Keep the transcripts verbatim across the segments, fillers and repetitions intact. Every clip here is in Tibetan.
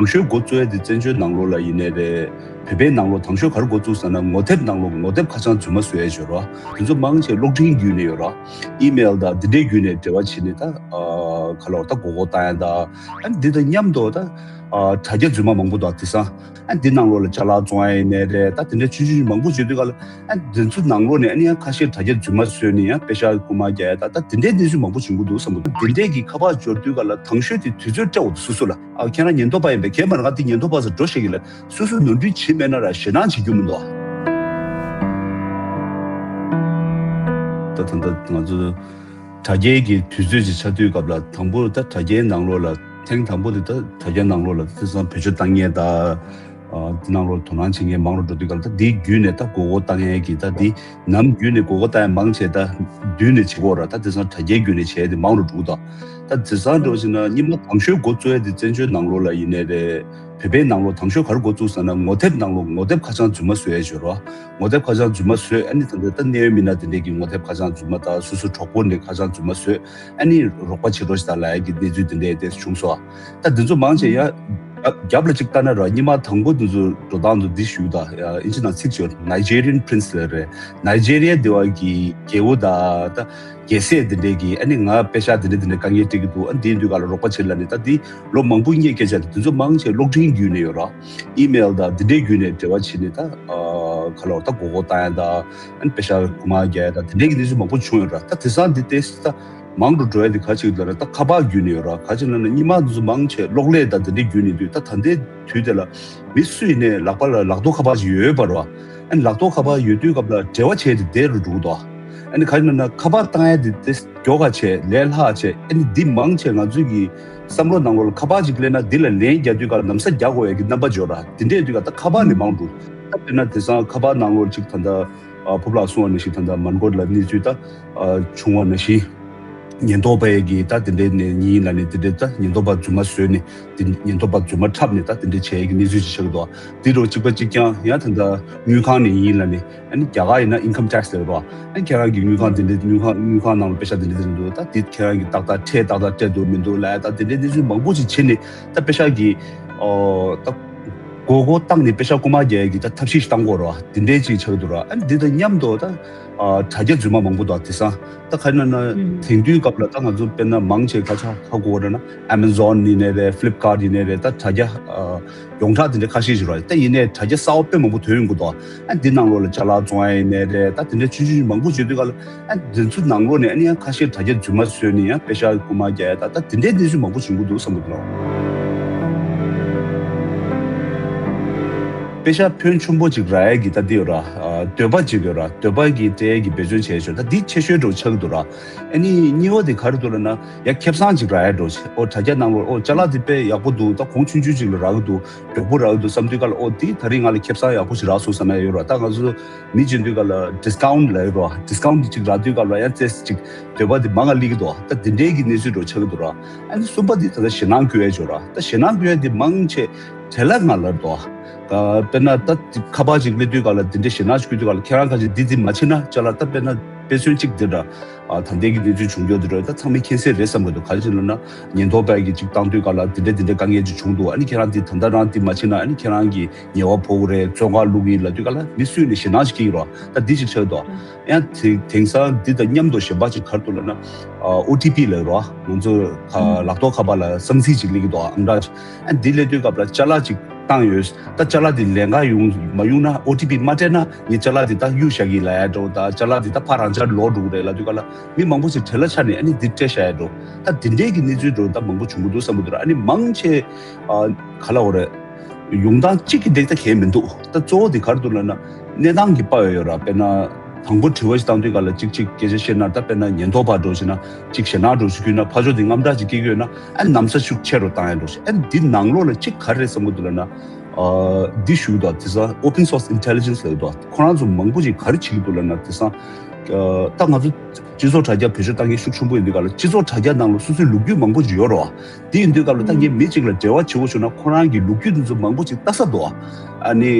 དང་ཤོས་འགོ་བཙུགས་ཡ་དེ་བཙན་བྱོལ་ནང་ལོགས་ལ་ཡིན་ནའི་རེད། བོད་པའི་ནང་ལོགས་དང་ཤོས་ག་རེ་འགོ་བཙུགས་ཟེར་ན་ངོ་དེབ་ནང་ལོགས་ངོ་དེབ་ཁ་བྱང་རྫུན་མ་བཟོ་ཡ་ཅིག་ཡོད་རེད་བ། དེ་ཚོ་མང་ཆེ་གློག་འཕྲིན་བརྒྱུད་ནས་ཡོད་རེད་བ། ཨི་མེལ་དང་དེ་འདྲའི་བརྒྱུད་ནས་འབྲེལ་བ་བྱས་ནས་ད་ཨ་ག་ལ་བ་ད་མགོ་སྐོར་བཏང་ཡ་ད་ཨ་འདི་དང་མཉམ་དུ་ད་ཨ་དྲ་རྒྱ་རྫུན་མ་མང་པོ་འདུག་དེང་སང་ཨ་འདི་ནང་ལོགས་ལ་ཅ་ལག་བཙོང་ཡ་ཡིན་ནའི་རེད། ད་དེ་འདྲའི་ཆུང་ཆུང་མང་པོ་བརྗོད་དུས་ག་ལ་ཨ་འདི་ཚོ་ནང་ལོགས་ནས་ཨ་ནི་ཡང་ཁ་ཤས་དྲ་རྒྱ་རྫུན་མ་བཟོས་ནས་ཡང་པེ་ཤག་རྐུ་མ་རྒྱག་ཡ་ད་ད་དེ་འདྲའི་གནས་ཚུལ་མང་པོ་བྱུང་གི་འདུག་བསམ་གི་འདུག་དེ་འདྲའི་གི་ཁ་པར་འབྱོར་དུས་ག་ལ་དང་ཤོས་དེ་དུས་ཚོད་སྤྲད་འོ་སོ་སོ་ལ། ཨ་ཁྱེད་རང་ཉེན་རྟོག་པ་ཡིན་པས་ཁྱེད་མ་རང་དེ་ཉེན་རྟོག་པ་ཚོ་འགྲོ་ཤེས་ཀྱི་ལ་སོ་སོ་ནོར་འཁྲུལ་བྱེད་མེད་ན་ར་ཞེད་སྣང་བྱེད་རྒྱུ་མི་འདུག་ད་ད་ད་ང་ཚོ་དྲ་རྒྱའི་གི་དུས་ཚོད་ཅིག་ཆགས་དུས་སྐབས་ལ་དང་པོ་ད་དྲ་རྒྱའི་ནང་ལོགས་ལ་ཐེངས་དང་པོ་དེ་ད་དྲ་རྒྱ་ནང་ལོགས་ལ་དེ་སང་བེད་སྤྱོད་བཏང་མཁན་ད་ཨ་དེ་ནང་ལོགས་དོ་སྣང་བྱེད་མཁན་མང་རུ་འགྲོ་དུས་སྐབས་ལ་ད་དེའི་བརྒྱུད་ནས་ད་མགོ་སྐོར་བཏང་མཁན་གི་ད་དེ་ནམ་བརྒྱུད་ནས་མགོ་སྐོར་བཏང་ཡ་མང་ཆེ་ད་བསྡུས་ནས་བྱེད་དགོས་ར། ད་དེ་སང་དྲ་རྒྱའི་བརྒྱུད་ནས་བྱས་ཏེ་མང་རུ་འགྲོ་གི་འདུག་ད་དེ་སང་འགྲོ་ཕྱིན་ན་སྙེ་མ་དང་ཤོས་འགོ་བཙུགས་ཡ་དེ་བཙན་བྱོལ་ནང་ལོགས་ལ་ཡིན་ནའི་རེད། བོད་པའི་ནང་ལོགས་དང་ཤོས་ག་རེ་འགོ་བཙུགས་ཟེར་ན་ངོ་དེབ་ནང་ལོགས་ངོ་དེབ་ཁ་བྱང་རྫུན་མ་བཟོ་ཡ་ཅིག་ཡོད་རེད་བ། ངོ་དེབ་ཁ་བྱང་རྫུན་མ་བཟོས་ཨ་ནི་ད་ལྟ་ད་གནད་ཡོད་མི་སྣ་དེ་འདྲས་ཀྱི་ངོ་དེབ་ཁ་བྱང་རྫུན་མ་དང་སོ་སོའི་གྲོགས་པོ་འདྲས་ཁ་བྱང་རྫུན་མ་བཟོས་ཨ་ནི་རོགས་པ་བྱེད་རོགས་ཞེས་ད་ལབ་ཡ་གི་གནས་ཚུལ་དེ་འདྲས་དེ་བྱུང་སོང་། ད་འདི་ཚོ་མང་ཆེ་ཡ་རྒྱབ་ལ་གཅིག་ལྟ་ན་ར་སྙེ་མ་དང་པོ་འདི་ཚོ་འགྲོ་སྟངས་འདི་འདི་ཞུ་ད་ཨིན་ཇི་ནང་ཚིག་ཅིག་ཡོད། Nigerian Prince ལབ་རེད། ནའི་ཇེ་རི་ཡ་འདི་བ་གི་རྒྱལ་པོ་ད་ད་རྒྱལ་སྲས་འདི་འདྲས་ཀྱི་ཨ་ནི་ང་པེ་ཤག་འདི་འདྲས་འདི་འདྲས་དཀའ་ངལ་འཕྲད་ཀྱི་འདུག་ཨ་འདིའི་དུས་སྐབས་ལ་རོགས་པ་བྱེད་ལ་ནི་ད་འདི་ལོ་མང་པོ་སྔོན་སྐད་ཆ་རེད། འདི་ཚོ་མང་ཆེ་གློག་འཕྲིན་བརྒྱུད་ནས་ཡོད་ར། ཨི་མེལ་དང་འདི་འདྲའི་བརྒྱུད་ནས་འབྲེལ་བ་བྱེད་ནས་ད་ཨ་ག་ལ་བ་ད་མགོ་སྐོར་བཏང་ཡ་ད་ཨ་ནི་པེ་ཤག་རྐུ་མ་རྒྱག་ཡ་ད་དེ་འདྲའི་གི་གནས་ཚུལ་མང་པོ་བྱུང་ཡོད་ར། ད་དེང་སང་འདི་ཏོག་ཙམ་ད་མང་དུ་འགྲོ་ཡ་དེ་ག་ཅིག་ལ་ར། ད་ཁ་པར་བརྒྱུད་ནས་ཡོད་ར། ག་ཅིག་ལ་ན་སྙེ་མ་འདི་ཚོ་མང་ཆེ་གློག་ཀླད་དང་འདི་འདྲའི་བརྒྱུད་ནས་འདུག་ད་ད་ལྟའི་དུས་དེ་ལ་མི་སུ་ཡིན་ནའི་ལག་པ་ལ་ལག་ཐོག་ཁ་པར་ཞིག་ཡོད་པ་ར། ཨ་ནི་ལག་ཐོག་ཁ་པར་ཡོད་དུས་སྐབས་ལ་འབྲེལ་བ་བྱས་ཏེ་བསྡད་རུ་འགྲོ་གི་འདུག་ཨ་ནི་ག་ཅིག་ལ་ན་ཁ་པར་བཏང་ཡ་དེ་དེ་མགྱོགས་ཁ་བྱས་ལས་སླ་བྱས་ཨ་ནི་འདི་མང་ཆེ་ང་ཚོའི་གི་བསམ་བློ་ནང་ལོགས་ལ་ཁ་པར་ཅིག་སླེབས་ན་འདི་ལ་ལན་རྒྱག་དུས་སྐབས་ལ་ན་བཟའ་རྒྱག་དགོས་ཡ་གི་རྣམ་པ་འབྱོར་ར། དེ་འདྲས་དུས་སྐབས་ད་ཁ་པར་ནས་མང་འགྲོ། ད་དཔེར་ན་དེང་སང་ཁ་པར་ནང་ལོགས་ཅིག་ད་ལྟ་ཨ་ཕུབ་ལགས་གསུངས་པ་ནང་བཞིན་ད་ལྟ་མོན་གྷོ་ལ་གནས་ཚུལ་ད་ཨ་བྱུང་བ་ནང་བཞིན་ཉེན་རྟོག་པའི་གི་ད་དེ་འདྲའི་ནས་ཡིན་ལ་ནི་དེ་འདྲའི་ད་ཉེན་རྟོག་པ་རྫུན་མ་བཟོས་ནས་དེ་ཉེན་རྟོག་པ་རྫུན་མ་འཁྲབ་ནས་ད་དེ་འདྲའི་བྱས་ཀྱི་གནས་ཚུལ་ཅིག་ཆགས་ཀྱི་འདུག་དེ་འདྲ་གཅིག་པ་གཅིག་རྐྱང་ཡང་ད་ལྟ་དངུལ་ཁང་ནས་ཡིན་ལ་ནི་ཨ་ནི་རྒྱ་གར་ཡིན་ན་income tax ལབ་རོགས། ཨ་ནི་ཁྱེད་རང་གི་དངུལ་ཁང་དེ་འདྲའི་དངུལ་ཁང་དངུལ་ཁང་ནང་ལ་པེ་ཤག་དེ་འདྲའི་དེ་འདྲ་འདུག་ད་དེ་ཁྱེད་རང་གི་ཏག་ཏག་ཁྲལ་ཏག་ཏག་སྤྲད་འདུག་མི་འདུག་ལབ་ད་དེ་འདྲའི་གནས་ཚུལ་མང་པོ་ཞིག་བྱས་ནས་ད་པེ་ཤག་གི་ཨོ་ད་མགོ་སྐོར་བཏང་ནས་པེ་ཤག་རྐུ་མ་རྒྱག་ཡ་གི་ད་ཐབས་ཤེས་ཤིག་བཏང་དགོས་རོགས། དེ་འདྲའི་ཅིག་ཆགས་འདུག་ར། ཨ་ནི་འདི་དང་མཉམ་དུ་ད་ཨ་དྲ་རྒྱ་རྫུན་མ་མང་པོ་འདུག་དེང་སང་ད་ག་ན་ན་ཨུམ། དེང་དུས་སྐབས་ལ་ད་ང་ཚོ་དཔེར་ན་མང་ཆེ་ཁ་ཆ་ཁ་གོ་བ་ན་Amazon ཡིན་ནའི་རེད། Flipkart ཡིན་ནའི་རེད། ད་དྲ་རྒྱ་ཨ་ཡོངས་གྲགས་དེ་འདྲ་ཁ་ཤས་ཤིག་རེད། ད་ཡིན་ནའི་དྲ་རྒྱ་གསར་པ་དཔེ་མང་པོ་ཐོན་ཡོང་གི་འདུག་ཨ་འདི་ནང་ལོགས་ལ་ཅ་ལག་བཙོང་ཡ་ཡིན་ནའི་རེད། ད་དེ་འདྲ་ཆུང་ཆུང་མང་པོ་བྱེད་དུས་སྐབས་ལ་ཨ་འདི་ཚོ་ནང་ལོགས་ནས་ཨ་ནི་ཡང་ཁ་ཤས་དྲ་རྒྱ་རྫུན་མ་བཟོས་ནས་ཡང་པེ་ཤག་རྐུ་མ་རྒྱག་ཡ་ད་ད་དེ་འདྲའི་གནས་ཚུལ་མང་པོ་བྱུང་གི་འདུག་བསམ་གི་འདུག་པེ་ཤག་ཕོན་ཆུང་པོ་ཅིག་རག་ཡ་གི་ད་འདི་ཡོད་ར། ཨ་འདོད་པ་ཅིག་ཡོད་ར། འདོད་པ་གི་སྤྲད་ཡ་གི་འབད་བརྩོན་བྱས་ཆོག་ད་འདི་ཆེ་ཤོས་འགྲོ་ཆགས་འདུག་ར། ཨ་ནི་གཉིས་པ་དེ་ག་རེ་འདུག་ལབ་ན་ཡ་ཁེ་བཟང་ཅིག་རག་ཡ་འགྲོ་ཆེ། ཨོ་དྲ་རྒྱ་ནང་ལོགས་ཨོ་ཅ་ལག་འདི་དཔེ་ཡག་པོ་འདུག་ད་གོང་ཆུང་ཆུང་ཅིག་ལ་རག་གི་འདུག་མགྱོགས་པོ་རག་གི་འདུག་བསམ་དུས་སྐབས་ལ་ཨོ་འདི་ད་རིང་ང་ལ་ཁེ་བཟང་ཡག་པོ་ཞིག་རག་སོང་བསམ་ཡ་ཡོད་ར། ད་ང་ཚོ་མི་བྱེད་དུས་སྐབས་ལ་discount ལབ་ཡོད་ར། discount ཅིག་རག་དུས་སྐབས་ལ་ཡ་རྩེས་ཅིག་འདོད་པ་འདི་མང་ང་སླེབས་ཀྱི་འདུག་ད་འདི་འདྲའི་གི་གནས་ཚུལ་འགྲོ་ཆགས་ཀྱི་འདུག་ར། ཨ་ནི་གསུམ་པ་འདི་ད་ལྟ་ཞེད་སྣང་སྐྱོ་ཡ་འཇོག་ར། ད་ཞེད་སྣང་སྐྱོ་ཡ་འདི་མང་ཆེ་བྲེལ་ལ་ང་ལར་འདུག་ད་དཔེར་ན་ད་ཁ་པར་ཅིག་སླེབས་དུས་སྐབས་ལ་འདི་འདྲའི་ཞེད་སྣང་ཞིག་སྐྱོ་དུས་སྐབས་ལ་ཁྱེད་རང་ཁ་ཅིག་འདི་འདི་མ་བྱེད་ན་ཅ་ལག་ད་དཔེར་ན་དཔེ་མཚོན་གཅིག་འདི་འདྲ། ཨ་ད་ལྟའི་གི་གནས་ཚུལ་བྱུང་རྒྱུ་འདི་འདྲ་ད་ཚང་མས་མཁྱེན་གསལ་རེད་བསམ་གི་འདུག་ག་རེ་ཟེར་ན་ཉེན་རྟོག་པས་གི་ཅིག་བཏང་དུས་སྐབས་ལ་འདི་འདྲ་འདི་འདྲ་དཀའ་ངལ་ཅིག་བྱུང་འདུག་ཨ་ནི་ཁྱེད་རང་འདི་ད་ལྟ་རང་འདི་མ་བྱེད་ན་ཨ་ནི་ཁྱེད་རང་གི་ཉེས་པ་ཕོག་གི་རེད། བཙོན་ཁང་བླུག་གི་ཡིན་ལབ་དུས་སྐབས་ལ་མི་སུས་ནས་ཞེད་སྣང་ཞིག་སྐྱེ་གི་རོགས། ད་འདི་ཅིག་ཆགས་འདུག་ཡང་དེ་དེང་སང་འདི་དང་མཉམ་དུ་གཞན་པ་ཅིག་ག་རེ་འདུག་ལབ་ན་ཨ་ཨོ་ཊི་པི་ལབ་རོགས། ང་ཚོ་ཁ་ལག་ཐོག་ཁ་པར་ལ་གསང་ཚིག་ཅིག་སླེབས་ཀྱི་འདུག་ཨང་གྲངས་ཅིག་ཨ་འདི་སླེབས་དུས་སྐབས་ལ་ཅ་ལག་ཅིག་བཏང་ཡོད། ད་ཅ་ལག་འདི་ལེན་ག་ཡོང་མ་ཡོང་ན་ཨོ་ཊི་པི་མ་སྤྲད་ན་ངས་ཅ་ལག་འདི་ད་གཡུག་བཞག་གི་ལབ་ཡ་འདྲ་བོ། ད་ཅ་ལག་འདི་ད་ཕར་རང་འཇགས་ལོག་འགྲོ་གི་རེད་ལབ་དུས་སྐབས་ལ་མི་མང་པོ་ཞིག་བྲེལ་ལ་ཆགས་ནས་ཨ་ནི་འདི་སྤྲད་བཞག་ཡ་འདྲ་བོ། ད་འདི་འདྲའི་གི་གནས་ཚུལ་འདྲ་བོ་ད་མང་པོ་བྱུང་གི་འདུག་བསམ་གི་འདུག་ཨ་ནི་མང་ཆེ་ཨ་ག་ལབ་དགོས་རེད། ཡོང་སྟངས་གཅིག་གི་འདེགས་ད་གས་མི་འདུག་ད་གཙོ་བོ་དེ་ག་རེ་འདུག་ལབ་ན་གནས་སྟངས་ཀྱི་དཔའ་བོ་ཡོད་ར། དཔེར་ན་དང་པོ་དྲི་བ་ཞིག་བཏང་དུས་སྐབས་ལ་གཅིག་གཅིག་སྐད་ཆ་བཤད་ན་ད་དཔེར་ན་ཉེན་རྟོག་པ་འདྲ་བོ་ཞིག་ན་གཅིག་ཞེད་སྣང་འདྲ་བོ་ཞིག་སྐྱེས་ན་ཕར་ཕྱོགས་དེ་དངངས་སྐྲག་ཅིག་སྐྱེ་གི་ཡོད་ན་ཨ་ནི་ན་བཟའ་ཤུགས་ཆེ་རུ་བཏང་ཡ་འདྲ་བོ་ཞིག་ཨ་ནི་འདི་ནང་ལོགས་ལ་གཅིག་ག་རེ་རེད་བསམ་གི་འདུག་ལབ་ན་ཨ་འདི་ཞུ་གི་འདུག་དེང་སང་open source intelligence ལབ་གི་འདུག་ཁོ་རང་ཚོ་མང་པོ་ཞིག་ག་རེ་བྱེད་ཀྱི་འདུག་ལབ་ན་དེང་སང་ཨ་ད་ང་ཚོ་སྤྱི་ཚོགས་དྲ་རྒྱ་བེད་སྤྱོད་བཏང་མཁན་ཤུགས་ཆེན་པོ་ཡིན་དུས་སྐབས་ལ་སྤྱི་ཚོགས་དྲ་རྒྱ་ནང་ལ་སོ་སོའི་ལོ་རྒྱུས་མང་པོ་ཞིག་ཡོད་རེད་བ། དེ་ཡིན་དུས་སྐབས་ལ་ད་ངས་མི་གཅིག་ལ་འབྲེལ་བ་བྱེད་དགོས་བྱུང་ན་ཁོ་རང་གི་ལོ་རྒྱུས་དེ་ཚོ་མང་པོ་ཅིག་ལྟ་ས་འདུག་ཨ་ནི་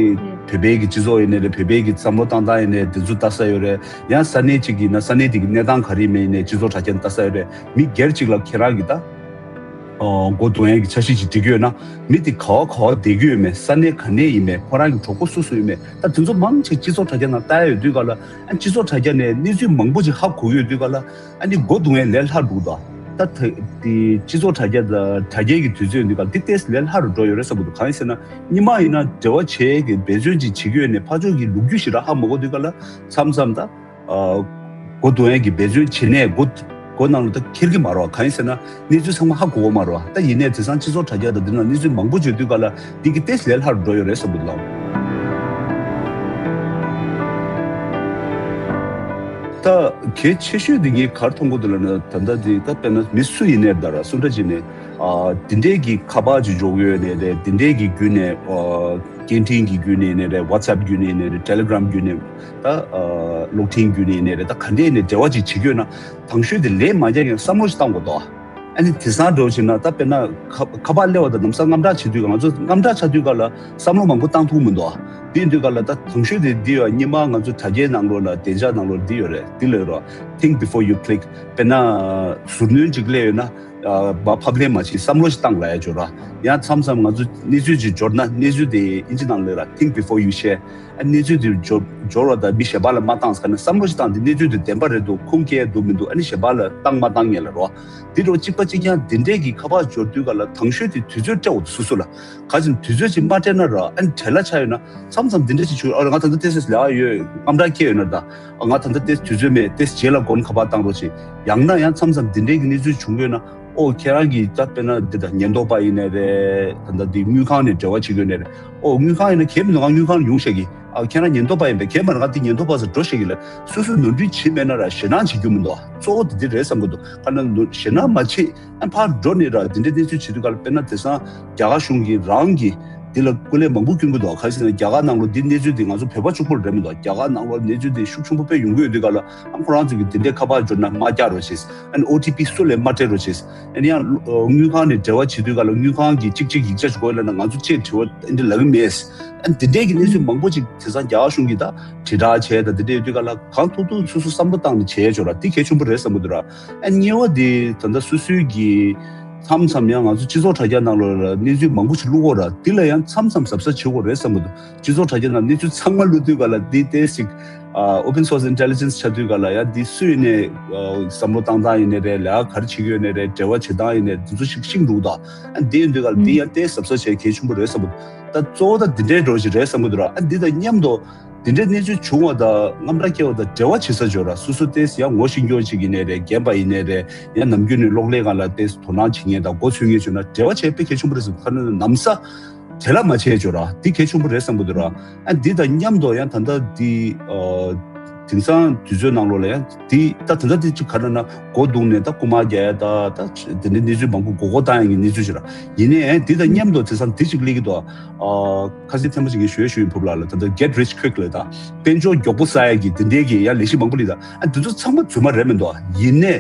བོད་པའི་གི་སྤྱི་ཚོགས་ཡིན་ནའི་རེད། བོད་པའི་གི་བསམ་བློ་བཏང་སྟངས་ཡིན་ནའི་དེ་ཚོ་ལྟ་ས་ཡོད་རེད། ཡང་ས་གནས་གཅིག་ཡིན་ན་ས་གནས་དེ་གི་གནས་སྟངས་ག་རེ་ཡིན་མིན་ཡིན་ནའི་སྤྱི་ཚོགས་དྲ་རྒྱ་ལྟ་ས་ཡོད་རེད། མི་སྒེར་གཅིག་ལ་ཁྱེད་རང་གི་ད་ ཨ་སྒོ་རྡུང་ཡས་ཀྱི་འཆར་གཞི་ཅིག་སྒྲིག་གི་ཡོད་ན། མི་དེ་ག་བ་ག་བ་བསྡད་ཀྱི་ཡོད་མེད། ས་གནས་ག་ནས་ཡིན་མེད། ཁོ་རང་གི་གྲོགས་པོ་སུ་སུ་ཡིན་མེད། ད་དེ་ཚོ་མང་ཆེ་སྤྱི་ཚོགས་དྲ་རྒྱ་ནང་ལྟ་ཡ་ཡོད་དུས་ག་ལ། ཨ་སྤྱི་ཚོགས་དྲ་རྒྱ་ནས་གནས་ཚུལ་མང་པོ་ཅིག་ཧ་གོ་གི་ཡོད་དུས་ག་ལ། ཨ་ནི་སྒོ་རྡུང་ཡས་ལས་སླ་རུ་འདུག་ད་ད་དེ་སྤྱི་ཚོགས་དྲ་རྒྱ་དང་དྲ་རྒྱའི་གི་དུས་ཚོད་ཡིན་དུས་ག་ལ། འདི་ཏོག་ཙམ་ལས་སླ་རུ་འགྲོ་ཡོད་རེད་བསམ་གྱི་འདུག་གང་ཡིན་ཟེར་ན། སྔོན་མ་ཡིན་ན་འབྲེལ་བ་བྱེད་ཡས་ཀྱི་འབད་བརྩོན་ཅིག་བྱེད་ཀྱི་ཡོད་ནས། ཕར་ཕྱོགས་ཀྱི་ལོ་རྒྱུས་ཞེ་དྲག་ཧ་མ་གོ་དུས་ག་ལ། མཚམས་མཚམས་ད། ཨ་སྒོ་རྡུང་ཡས་ཀྱི་འབད་བརྩོན་བྱེད་ནས་སྒོ་སྒོ་ནང་ལ་ད་འཁྱེར་གྱི་མ་རེད་བ། གང་ཡིན་ཟེར་ན་གནས་ཚུལ་ཚང་མ་ཧ་གོ་གི་མ་རེད་བ། ད་ཡིན་ནའི་དེང་སང་སྤྱི་ཚོགས་དྲ་རྒྱ་དང་འདི་ནང་གནས་ཚུལ་མང་པོ་བརྗོད་དུས་ག་ལ། འདི་གི་ཏོག་ཙམ་ལས་སླ་རུ་འགྲོ་ཡོད་རེད་བསམ་གྱི་འདུག་ལགས། ད་གལ་ཆེ་ཤོས་འདི་ངས་ག་རེ་མཐོང་གི་འདུག་ལབ་ན། ད་ལྟ་འདི་ད་དཔེར་ན་མི་སུ་ཡིན་ནའི་ད་ར་སུ་འདྲ་ཅིག་ནས་ཨ་འདི་འདྲའི་གི་ཁ་པར་ཅིག་འབྱོར་གྱི་ཡོད་ནའི་རེད། འདི་འདྲའི་གི་བརྒྱུད་ནས་ཨ་སྐད་འཕྲིན་གྱི་བརྒྱུད་ནས་ཡིན་ནའི་རེད། ཝ་ཊི་སེབ་བརྒྱུད་ནས་ཡིན་ནའི་རེད། ཊེ་ལི་གྷི་རམ་བརྒྱུད་ནས་ཡིན་ནའི་རེད། ད་ཨ་གློག་འཕྲིན་བརྒྱུད་ནས་ཡིན་ནའི་རེད། ད་ག་འདྲས་ནས་འབྲེལ་བ་ཅིག་བྱེད་ཀྱི་ཡོད་ན། དང་ཤོས་དེ་ལས་མ་རྒྱག་མཁན་བསམ་བློ་ཞིག་བཏང་དགོས་འདུག་ཨ་ནི་དེང་སང་འདྲ་བོ་བྱས་ན། ད་དཔེར་ན་ཁ་ཁ་པར་སླེབས་པ་དང་ལམ་སང་དངངས་སྐྲག་བྱེད་དུས། ང་ཚོ་དངངས་སྐྲག་ཆགས་དུས་ག་ལ་བསམ་བློ་མང་པོ་བཏང་ཐུབ་མི་འདུག་དེ་ཡིན་དུས་ག་ལ་ད་དང་ཤོས་དེ་འདི་ཡོད། སྔོན་མ་ང་ཚོ་དྲ་རྒྱའི་ནང་ལོགས་ལ་བདེ་འཇགས་ནང་ལོགས་འདི་ཡོད་རེད། འདི་ལ་ཡོད་ར། Think before you click. དཔེར་ན་ཟུར་སྣོན་ཅིག་སླེབས་ཡོད་ན། ཨ་མ་ཕབ་ལེན་མ་བྱེད། བསམ་བློ་ཞིག་བཏང་ལབ་ཡ་ཅིག་ཡོད་ར། ཡང་མཚམས་མཚམས་ང་ཚོ་གནས་ཚུལ་ཅིག་འབྱོར་ན། གནས་ཚུལ་དེ་ཨིན་ཇི་ནང་ལ་ཡོད་ར། Think before you share. ཨ་གནས་ཚུལ་དེ་འབྱོར་འབྱོར་བ་དང་མི་གཞན་པ་ལ་མ་བཏང་ཟེར་ན། བསམ་བློ་ཞིག་བཏང་སྟེ་གནས་ཚུལ་དེ་བདེན་པ་རེད་འདུག་ཁུངས་སྐྱེལ་འདུག་མི་འདུག་ཨ་ནི་གཞན་པ་ལ་བཏང་མ་བཏང་ངེས་ལ་རོ། དེ་འདྲ་གཅིག་པ་གཅིག་རྐྱང་དེ་འདྲས་ཀྱི་ཁ་པར་འབྱོར་དུས་ག་ལ། དང་ཤོས་དེ་དུས་ཚོད་སྤྲད་འོ་སོ་སོ་ལ། ག་ཅིག་དུས་ཚོད་ཅིག་མ་སྤྲད་ན་ར། ཨ་ནི་བྲེལ་བ་ཆགས་ཡོད་ན། མཚམས་མཚམས་དེ་འདྲ་ཅིག་བྱུང་། ཨ་ང་ད་ལྟ་ཏོག་ཙམ་ལས་ཀ་ཡོད། དངངས་སྐྲག་སྐྱེས་ཡོད་ན། ད་ཨ་ང་ད་ལྟ་ཏོག་ཙམ་དུས་ཚོད་མེད། ཏོག་ཙམ་རྗེས་ལ་སྒོ་ནས་ཁ་པར་བཏང་རོགས་བྱེད། ཡང་ན་ཡང་མཚམས་མཚམས་དེ་འདྲས་ཀྱི་གནས་ཚུལ་བྱུང་ཡོད་ན། ཨོ་ཁྱེད་རང་གིས་ད་དཔེར་ན་འདི་ད་ཉེན་རྟོག་པ་ཡིན་ནའི་རེད། ད་ལྟ་འདི་དངུལ་ཁང་ནས་འབྲེལ་བ་བྱེད་དགོས་ནའི་རེད། ཨོ་དངུལ་ཁང་ཡིན་ན་གལ་མི་འདུག་ང་དངུལ་ཁང་ལ་ཡོང་བཤད་ཀྱི། ཨ་ཁྱེད་རང་ཉེན་རྟོག་པ་ཡིན་པས། གལ་མ་རེད། ང་འདི་ཉེན་རྟོག་པ་ཚོ་འགྲོ་བཤད་ཀྱི་ལ། སོ་སོས་ནོར་འཁྲུལ་བྱེད་མེད་ན་ར་ཞེད་སྣང་བྱེད་རྒྱུ་མི་འདུག་གཙོ་བོ་དེ་འདི་རེད་བསམ་གྱི་འདུག་ག་ན་ནོར་ཞེད་སྣང་མ་བྱེད། ཨ་ཕར་འགྲོ་ནས་ར་འདི་འདྲའི་གནས་ཚུལ་བྱེད་དུས་ག་ལ། དཔེར་ན་དེང་སང་རྒྱ་གར་གཞུང་གིས་རང་གིས་འདི་ལ་སྐུ་ལས་མང་པོ་བསྐྱོན་གྱི་འདུག་ག་ཟེར་ན་རྒྱ་གར་ནང་ལོགས་འདི་གནས་ཚུལ་འདི་ང་ཚོ་བོད་པ་གཅིག་པོ་རེད་མི་འདུག་རྒྱ་གར་ནང་ལོགས་གནས་ཚུལ་འདི་ཤུགས་ཆེན་པོ་དཔེ་ཡོང་གི་ཡོད་དུས་ག་ལ། ཨ་ཁོ་རང་ཚོ་གིས་འདི་འདྲའི་ཁ་པར་འབྱོར་ན་མ་རྒྱག་རོགས་བྱེད། ཨ་ནི་ཨོ་ཊི་པི་སུ་ལ་ཡང་མ་སྤྲད་རོགས་བྱེད། ཨ་ནི་ཡང་ཨ་དངུལ་ཁང་ནས་འབྲེལ་བ་བྱེད་དུས་ག་ལ། དངུལ་ཁང་གིས་གཅིག་གཅིག་ཡིག་ཆ་ཞིག་དགོས་ལབ་ན། ང་ཚོ་ཅིག་དྲི་བ་འདི་ལབ་ཀྱི་མེད། ཨ་འདི་འདྲའི་གི་གནས་ཚུལ་མང་པོ་ཅིག་དེང་སང་རྒྱ་གར་གཞུང་གིས་ད་དྲིལ་བསྒྲགས་བྱས་དང་འདི་འདྲ་ཡོད་དུས་ག་ལ། གང་ཐུབ་ཐུབ་སོ་སོ་བསམ་བློ་བཏང་ནས་བྱས་ཆོག་ར། འདི་གལ་ཆེན་པོ་རེད་བསམ་གྱི་འདུག་ར། ཨ་གཉིས་པ་འདི་ད་ལྟ་སོ་སོའི་གི་མཚམས་མཚམས་ཡང་ང་ཚོ་སྤྱི་ཚོགས་དྲ་རྒྱ་ནང་ལོགས་ལ་གནས་ཚུལ་མང་པོ་ཞིག་བླུག་གོ་ར། འདི་ལ་ཡང་མཚམས་མཚམས་གཟབ་གཟབ་བྱེད་དགོས་རེད་བསམ་གྱི་འདུག་སྤྱི་ཚོགས་དྲ་རྒྱ་ནང་གནས་ཚུལ་ཚང་མ་བླུག་དུས་ག་ལ། འདི་ཏོག་ཙམ་ཅིག་ཨ་ཨོ་པན་སོར་སི་ཨིན་ཊེ་ལི་ཇེན་སི་ཆགས་དུས་ག་ལ་ཡང་འདི་སུ་ཡིན་ནའི་ཨ་བསམ་བློ་བཏང་སྟངས་ཡིན་ནའི་རེད། ལས་ཀ་ག་རེ་བྱེད་ཀྱི་ཡོད་ནའི་རེད། འབྲེལ་བ་བྱེད་སྟངས་ཡིན་ནའི་འདི་ཚོ་ཞིག་ཤེས་འགྲོ་གི་འདུག་ཨ་འདི་ཡིན་དུས་ག་ལ་འདི་ཡང་ཏོག་ཙམ་གཟབ་གཟབ་བྱེད་གལ་ཆེན་པོ་རེད་བསམ་གྱི་འདུག་ད་གཙོ་བོ་ད་འདི་འདྲའི་འགྲོ་ཞིག་རེད་བསམ་གྱི་འདུག་ར། ཨ་འདི་དང་མཉམ་དུ་འདི་འདྲའི་གནས་ཚུལ་བྱུང་བ་དང་དངངས་སྐྲག་སྐྱེ་བ་དང་འབྲེལ་བ་བྱེད་ས་ཅིག་ཡོད་ར། སོ་སོ་ཏོག་ཙམ་ཡང་ངོ་ཤེས་མཁན་ཅིག་ཡིན་ནའི་རེད། རྒན་པ་ཡིན་ནའི་རེད། ཡང་ནམ་རྒྱུན་ནས་གློག་ཀླད་སྒང་ལ་ཏོག་ཙམ་དོ་སྣང་བྱེད་མཁན་དང་མགོ་འཚོས་མཁན་བྱུང་ན་འབྲེལ་བ་བྱེད་དཔེ་གལ་ཆེན་པོ་རེད་བསམ། ཁ་ན་ན་ནམ་ས་བྲེལ་བ་མ་བྱེད་ཅོག་ར། འདི་གལ་ཆེན་པོ་རེད་བསམ་གྱི་འདུག་ར། ཨ་འདི་དང་མཉམ་དུ་ཡང་ད་ལྟ་འདི་ཨ་དེང་སང་དུས་ཚོད་ནང་ལོགས་ལ་ཡང་འདི་ད་ད་ལྟ་འདི་ཅིག་ག་རེ་ན་སྒོ་བརྡུངས་ནས་ད་རྐུ་མ་རྒྱག་ཡ་ད་ད་དེ་འདྲའི་གནས་ཚུལ་མང་པོ་མགོ་སྐོར་བཏང་ཡ་གི་གནས་ཚུལ་ཅིག་ར། ཡིན་ནའི་འདི་དང་མཉམ་དུ་དེང་སང་འདི་ཅིག་སླེབས་ཀྱི་འདུག་ཨ་ཁ་སང་ཐེངས་མ་ཅིག་ངས་ཞུ་ཡ་ཞུ་ཡིན། ཕུབ་ལགས་ལ་ད་ལྟ་Get Rich Quick ལབ་ད་དཔལ་འབྱོར་མགྱོགས་པོ་བསགས་ཡ་གི་དེ་འདྲའི་གི་ཡང་ལས་གཞི་མང་པོ་སླེབས་ད། ཨ་འདི་ཚོ་ཚང་མ་རྫུན་མ་རེད་མི་འདུག་ཡིན་ནའི་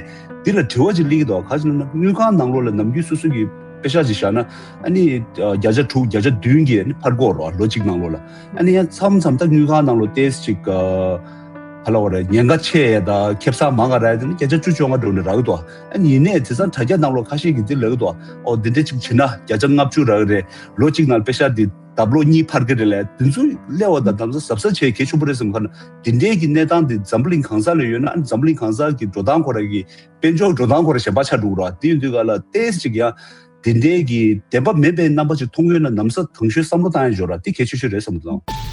འདི་ལ་དྲི་བ་ཅིག་སླེབས་ཀྱི་འདུག་ག་ཅི་ལབ་ན་དངུལ་ཁང་ནང་ལོགས་ལ་ནམ་རྒྱུན་སོ་སོ་གི་པེ་ཤག་ཅིག་བཞག་ན། ཨ་ནི་བརྒྱ་ཆ་དྲུག་བརྒྱ་ཆ་བདུན་གྱིས་ཨ་ནི་འཕར་གྱི་ཡོད་རེད་བ། ལོ་གཅིག་ནང་ལོགས་ལ། ཨ་ནི་ཡང་མཚམས་མཚམས་ད་དངུལ་ཁང་ནང་ལོགས་ཏོག་ཙམ་ཅིག་ག་ལབ་དགོས་རེད། ཉེན་ཁ་ཆེ་ཡ་ད་ཁེ་བཟང་མང་ག་རག་ཡ་དེ་ནི་བརྒྱ་ཆ་བཅུ་བཅོ་ལྔ་འགྲོ་ནས་རག་གི་འདུག་ཨ་ནི་ཡིན་ནའི་དེང་སང་དྲ་རྒྱ་ནང་ལོགས་ཁ་ཤས་ཀྱིས་འདི་ལབ་ཀྱི་འདུག་ཨོ་འདི་འདྲ་ཅིག་བྱེད་ན་བརྒྱ་ཆ་ལྔ་བཅུ་རག་གི་རེད། ལོ་གཅིག་ནང་པེ་ཤག་འདི་ལྡབ་ལོག་གཉིས་འཕར་གི་རེད་ལབ། དེ་ཚོ་སླེབས་པ་དང་དེ་ཚོ་གཟབ་གཟབ་བྱེད་གལ་ཆེན་པོ་རེད་བསམ། ག་ན་དེ་འདྲའི་གི་གནས་སྟངས་འདི་འཛམ་བུ་གླིང་གང་ས་ལ་ཡོད་ན། ཨ་ནི་འཛམ་བུ་གླིང་གང་ས་གི་འགྲོ་སྟངས་ཁོ་རང་གི་དཔལ་འབྱོར་འགྲོ་སྟངས་ཁོ་རང་གཞན་པ་ཆགས་འགྲོ་གི་རེད་བ། དེ་ཡིན་དུས་ག་ལ་ཏོག་ཙམ་ཅིག་ཡང་དེ་འདྲའི་གི་བདེན་པ་མེད་པའི་རྣམ་པ་ཅིག་མཐོང་ཡོད་ན་ནམ་ས་དང་ཤོས་བསམ་བློ་བཏང་ཡ་ཅིག་ཡོད་ར། དེ་གལ་ཆེ་ཤོས་རེད་བསམ་གྱི་འདུག